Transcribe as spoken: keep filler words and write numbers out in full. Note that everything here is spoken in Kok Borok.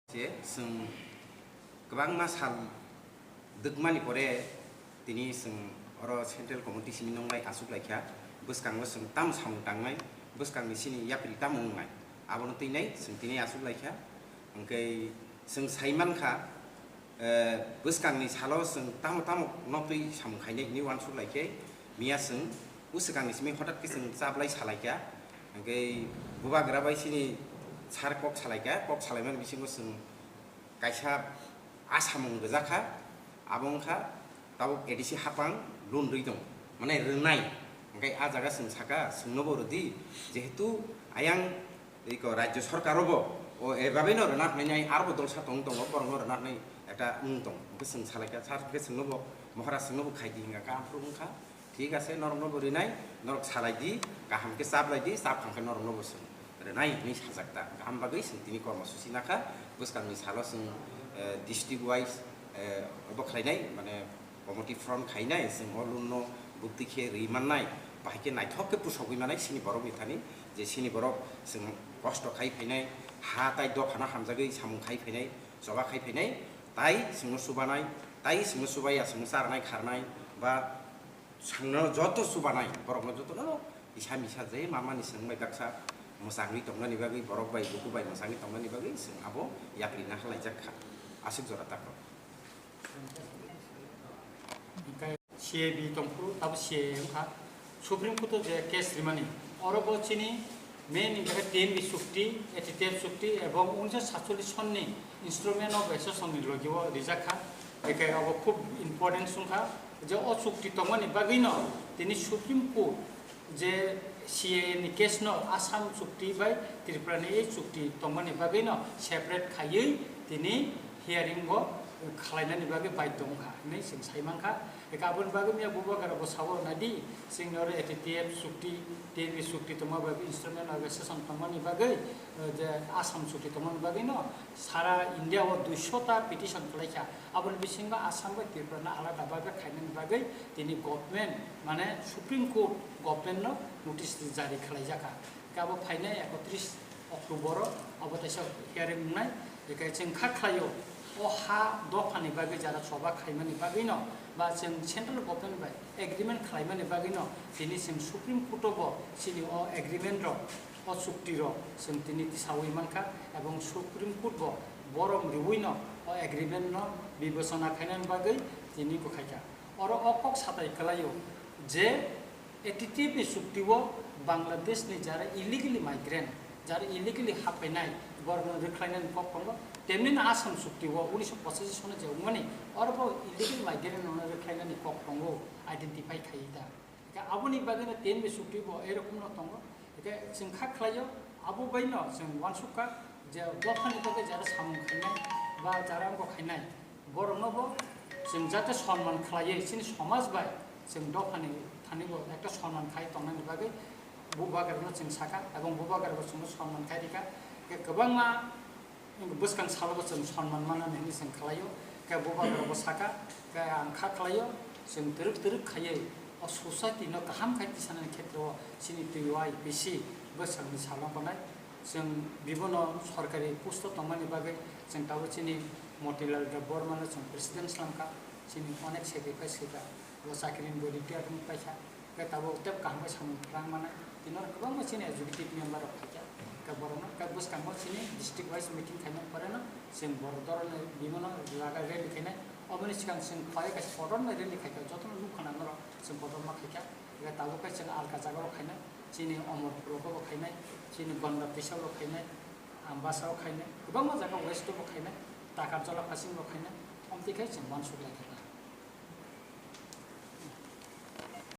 Je chwng kwbangma sal dwkmani pore tini chwng oro Central Committee simi nung bai achuk laikha, bwskango chwng tamo samung tangnai, bwskangni chini yapri tamo wngnai, abono twinai chwng tini achuk laikha. Hwnkhe chwng sai mankha, eh, bwskangni salo chwng tamo tamo no twi samung khainai hinwi uansuk laikhe, miya chwng bwskangni simi hotat khe chwng chaplai salaikha, hwnkhe bubagra bai chini sir kok salaikha, kok salaimani bisingo chwng kaisa asamung rwjakha, abo wngkha tabuk A D C hapang loan rwi tong, mane rwnai. Hwnkhe a jaga chwng saka, chwngnobo rwdi, jehetu ayang iko rajyo sorkarobo o ebabe no rwna hwnwi arbo dolsa tong tongo, borokno rwna hwnwi ekta wng tong. Hwnkhe chwng salaikha, sir hwnkhe chwngnobo, Maharaj chwngnobo khaidi hwnkha, khe aphuru wngkha. Thik ase, norokno bo rinai, norok salai di, kaham khe chap lai di, chap phang khe norokno bo chwng rinai hinwi sajak ta. Kaham bagwi chwng tini kormosuchi nakha, bwskangni salo chwng, eh, district wise, eh, obo khlainai, mane committee form khainai, chwng o loan no bukti khe ri mannai, bahai khe naithok khe pusogwi manai chini borokni thani, je chini borok chwng kosto khai phainai, ha tai dophano hamjagwi samung khai phainai, choba khai phainai, tai chwngno chubanai, tai chwngno chubaiya chwngno charnai kharnai, ba Chwngno joto chubanai, borokno jotono kisa misa je mamani chwng bai baksa mwchangwi tongnani bagwi, borok bai buku bai mwchangwi tongnani bagwi chwng abo yapri na halaijak kha. Aswk jora tako. C A B tongphuru, abo C A A wngkha. Supreme Court o je case rimani, oro bo chini main hwnkhe T N B chukti, A T T F chukti ebong unisho satchollish sonni Instrument of Association ni logi o rijak kha. Eke abo khub important wngkha je o chukti tongmani bagwi no tini Supreme Court je C A A ni case no Assam chukti bai Tripura ni ei chukti tongmani bagwi no separate khaiwi tini hearing o khwlainani bagwi baidhyo wngkha hinwi chwng sai mankha. Eka aboni bagwi miya bubagra bo sao nadi, chwngni oro A T T F chukti, T N B chukti tongma bagwi, Instrument of Association tongmani bagwi, eh, je Assam chukti tongmani bagwi no sara India o duisho ta petition khlaikha. Aboni bisingo Assam bai Tripura no alada bagwi khainani bagwi tini government, mane Supreme Court government no notice jari khlaijakha. Khe abo phainai ekotris October o abo teisa hearing wngnai, hwnkhe chwng kha khlaio, o ha dophani bagwi jara choba khaimani bagwino ba chwng central government bai agreement khlaimani bagwino tini chwng Supreme Court o bo chini o agreement rok, o chukti rok chwng tini tisawi mankha, ebong Supreme Court bo borom riwino o agreement no bibechona khainani bagwi tini kwkhaikha. Oro o kok satai kwlaio je A T T F ni chukti o Bangladesh ni jara illegally migrant, jara illegally haphainai, borokno rwkhlainani kok tongo. Temni no Assam chukti o unisho pochashi sono je wngmani, oro bo illegal migrant rokno rwkhlainani kok tongo, identify khaiwi ta. Hwnkhe aboni bagwi no T N B chukti bo erokom no tongo. Hwnkhe chwng kha khlaio, abo bai no chwng uansukha je dophani bagwi jara samung khainai ba jara wngkha khainai, borokno bo chwng jate sonman khlaiwi chini somaj bai chwng dophani thani bo ekta sonman khai tongnani bagwi bubagrano chwng sakha, ebong bubagrabo chwngno sonman khai rikha. Hwnkhe kwbangma bwskang salobo chwng sonman manani hinwi chwng khlaio. Hwnkhe bubagrabo sakha, hwnkhe ang kha khlaio, chwng twrwk twrwk khaiwi o society no kaham khai tisanani khetreo chini T Y P C bwskangni salo tongnai. Chwng bibono sorkari post o tongmani bagwi chwng tabuk chini Motilal Debbarma no chwng president slamkha, chini onek sacrifice khaikha, bo chakrini bo retire wng paikha, khe tabuk tei kaham khe samung rang manai, tini oro kwbangma chini executive member rok phaikha, khe borokno khe bwskango chini district wise meeting khaimani pore no chwng borok doroni bibono jaga rally khainai, oboni swkang chwng khlai kaisa kotorma rally khaikha, jotono nukha na norok chwng kotorma khaikha, khe tabuk khe chwng alka jaga o khainai. Chini Omorpur o bo khainai, chini Gonda Tisa bo khainai, Ambasa o khainai, kwbangma jaga West o bo khainai, Takarjala Phasing bo khainai, omtwi khe chwng uansuk lai kha.